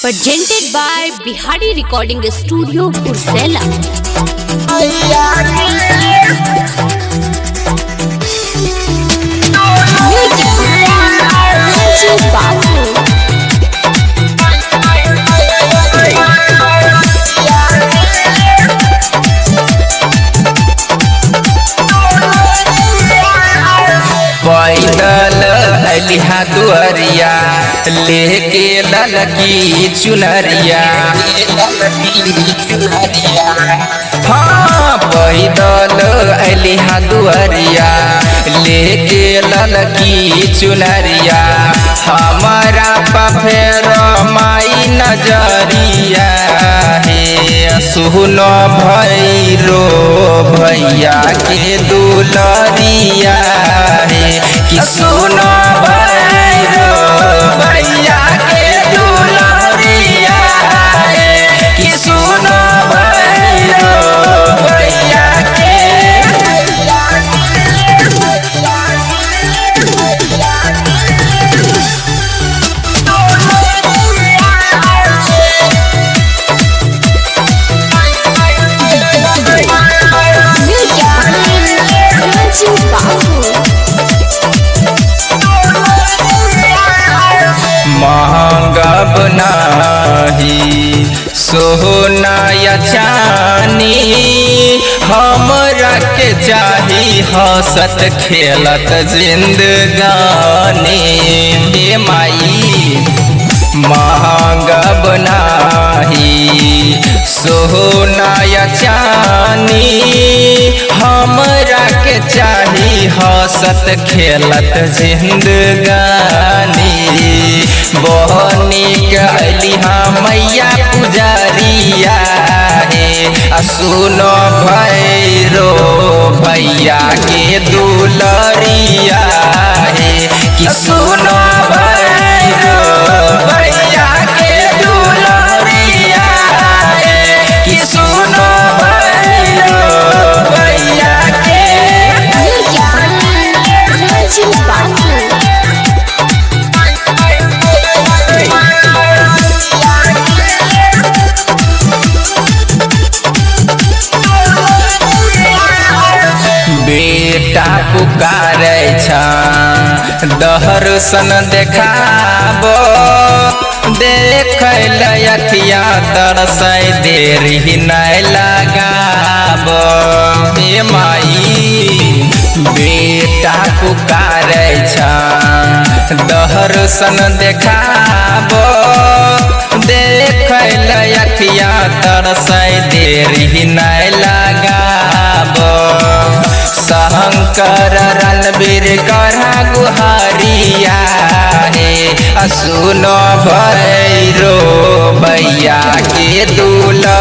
Presented by Bihari Recording Studio, Kursela. Music by Ranju Babu. पैदल अलिहा दुअरिया लेके ललकी चुनरिया। हाँ, पैदल अलिहा दुअरिया लेके ललकी चुनरिया। हमारा पफेर माई नजरिया हे, सुनो भैरो भैया के दुलरिया हे, कि सुनो भैरो भैया के दुलरिया हे, कि सुनो भैरो भैया के। Music by Ranju Babu. महंगब नाही सोना या चानी, हमरा के चाही हंसत खेलत जिंदगानी। हे माई, महंगब नाही सोना या चानी, हमरा के चाही हंसत खेलत जिंदगानी। बहनी के अलिहा मैया पुजरिया हे, आ सुनो भैरो भैया के दुलरिया हे, कि सुनो भैरो भैया के दुलरिया हे, कि सुनो भैरो भैया के। Music by Ranju Babu. बेटा पुकारै छ दर्शन देखाबो, देखै लय अखिया तरसै देरी नहि लगाबो। हे माई, बेटा पुकारै छ दर्शन देखाबो, देखै लय अखिया तरसै देरी नहि लगाबो। शंकर रणवीर करा गुहारिया हे, आ सुनो भैरो भैया के दुलरिया।